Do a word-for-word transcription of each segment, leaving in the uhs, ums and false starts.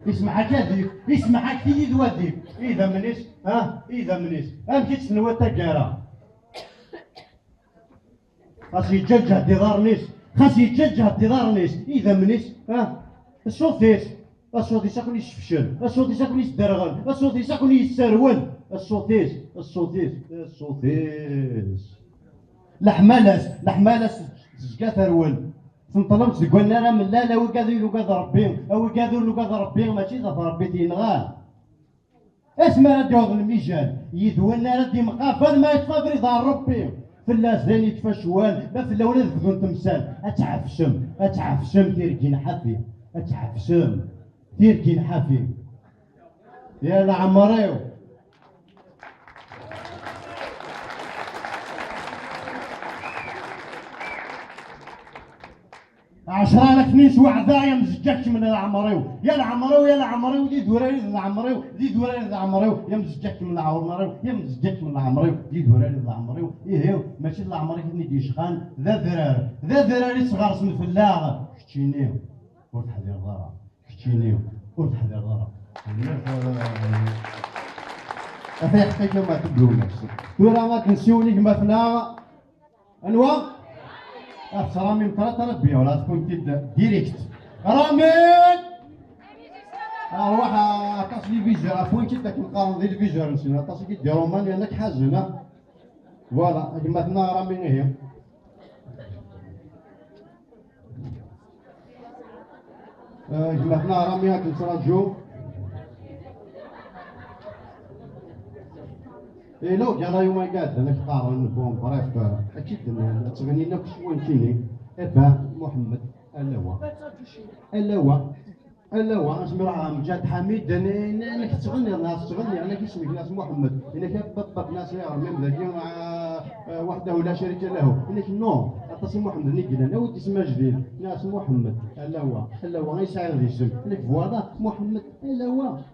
Ismeḥ-ak adif, ismeḥ-ak tiyid wadif. Idammen-is, ha? Idammen-is. Amek i tt-tenwiḍ taggara? Xas yeǧǧa lǧehd iḍarren-is, xas yeǧǧa lǧehd iḍarren-is, idammen-is, ha? Ṣṣut-is, ṣṣut-is ad ken-yessefcel, ṣṣut-is ad ken-yesderɣel, ṣṣut-is ad ken-yesserwel, ṣṣut-is, ṣṣut-is, ṣṣut-is. Leḥmala-s, leḥmala-s tezga terwel. Tenṭlemt deg wannar amellal, a wigad ur nugad Rebbi, a wigad ur nugad Rebbi, mačči d at Rebbi i t-yenɣan. Asmi ara d-yaweḍ lmijal, yid-wen ara d-imqabal ma yeṭṭef abrid ɣer Rebbi. Fell-as d ayen yekfa ccwal, ma fell-awen ad bdun temsal. Ad tɛefsem, ad tɛefsem tirgin ḥafi, ad tɛefsem tirgin ḥafi. Ya leɛmer-iw. Ɛecra la knin s weɛda, ya mzegga kemmel leɛmer-iw, ya leɛmer-iw, ya leɛmer-iw, d idurar i d leɛmer-iw, d idurar i d leɛmer-iw, ya mzegga kemmel leɛmer-iw, ya mzegga kemmel leɛmer-iw, d idurar i d leɛmer-iw. Ihi, mačči d leɛmer-ik i ten-id-yecqan, d adrar, d adrar i sɣersen fell-aɣ. Keččini, ur teḥdireḍ ara. Keččini, ur teḥdireḍ ara. Ata yeḥka-k ma tebdum nefsek. Tura ad nsiwel i gma-tneɣ. Anwa? Ad tettramim ṭrata Rebbi, wala tkun-t-id direct. Ramin! Arwaḥ, aṭas n les viseurs, apwin-t-id akken qqaren di lviseur-nsen, aṭas i k-id-iruman, yerna k-ḥazen, ah. Voilà, gma-tneɣ Rami ihi. Ah, gma-tneɣ Rami ad k-nettraǧu. Illa ugaṛ-a yuma iɛeddan ad k-qqaren, bon, bref, euh, ad k-id-, ad ttɣennin akk s wankini. Eh ben, Muḥemmed, alawa. Alawa. Alawa, asmi ruḥeɣ ɣer Mǧad Ḥamid, n-, n-, nekk ttɣenniɣ, neɣ tettɣenniɣ, nekk isem-ik Nas Muḥemmed, nekk a baba Nas iɣrem dagi, ah, ah, وحده لا شريك له, nekk non, aṭas i Muḥemmed i yellan, awi-d isem ajdid, Nas Muḥemmed, alawa, alawa, i sɛiɣ d isem, nekk voilà, Muḥemmed, alawa.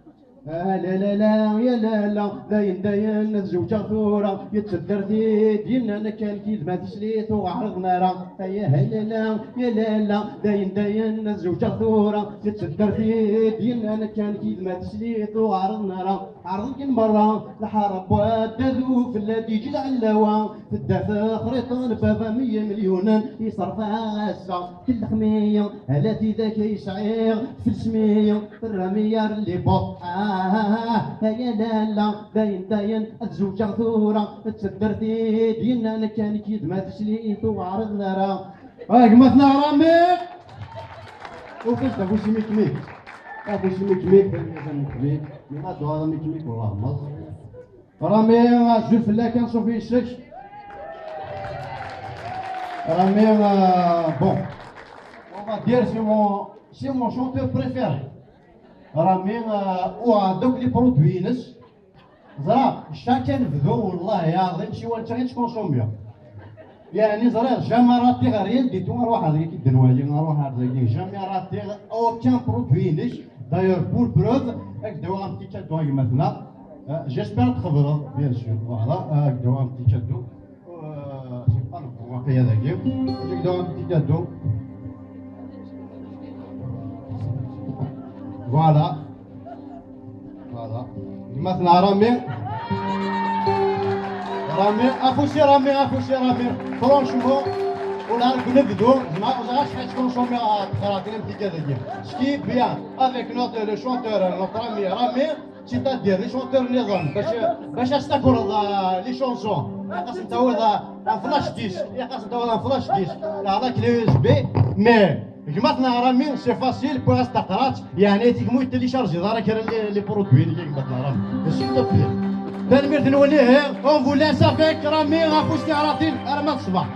Ah, la, la, la, ya la, la, dayen, dayen, ad zewǧeɣ tura, yettedder-t-id, yenna-n akka nekk yid-m a tislit ur ɛerḍen ara. Ay, ah, la, la, ya la, la, dayen, dayen, ad zewǧeɣ tura, yettedder-t-id, yenna-n akka nekk yid-m a tislit ur ɛerḍen ara. Ɛerḍen kan merra, lḥara n waddad ufella d-yeǧǧ lɛellawa. Tedda texriṭ n baba meyya milyunen, yeṣref ass-a kellexmiya, ala tidak ay sɛiɣ, tfelsmiya, terra miyar les bords. Ah, ah, ah, ah, ay a lalla, dayen, dayen, ad zewǧeɣ tura, d taddart-id, yenna-n akka nekk yid-m a tislit ur ɛriḍen ara. Ah, gma-tneɣ Rami! Ufus d afus imikmik. Afus imikmik, d amikmik. Yemma tuɣal amikmik, wallah, maẓ. Rami, azul fell-ak, anṣuf yes-k. Rami, euh, bon, on va dire, c'est mon, c'est mon chanteur préféré. Rami, euh, uɣeɣ-d akk les produits-ines. Ẓra, chaque nebdu, wallahi ɛḍim, siwa netta i ttkonsumiɣ. Yeɛni ẓriɣ, jamais ratiɣ rien du tout, aruḥ ar dagi k-id-nwali, aruḥ ar dagi, jamais ratiɣ aucun produit-inek. D'ailleurs, pour preuve, ad k-d-awiɣ un petit cadeau a gma-tneɣ. Euh, j'espère ad tqebleḍ, bien sûr. Voilà, euh, ad k-d-awiɣ un petit cadeau. Euh, c'est pas le bon, waqila dagi. Ad k-d-awiɣ un petit cadeau. Voilà. Voilà. Gma-tneɣ Rami. Rami, afus i Rami, afus i Rami. Franchement, ula deg unebdu, zemreɣ ur ẓriɣ acḥal ttkonsumiɣ ṭṭrad-agi. Ce qui est bien avec notre, le chanteur, notre ami Rami, c'est-à-dire les chanteurs niḍen, bac, bac ad s-takreḍ, euh, les chansons. Ilaq ad sen-tawiḍ, euh, un flash disque, ilaq ad sen-tawiḍ un flash disque. Neɣ la clé U S B, mais gma-tneɣ Rami, c'est facile, pour as-taqrat, yeɛni tigmu yettili chargé, ḍara kra les, les produits, gma-tneɣ Rami. S'il te plaît. Tanemmirt-nwen, ihi, on vous laisse avec Rami, afus tiɛratin, arma d ṣṣbeḥ.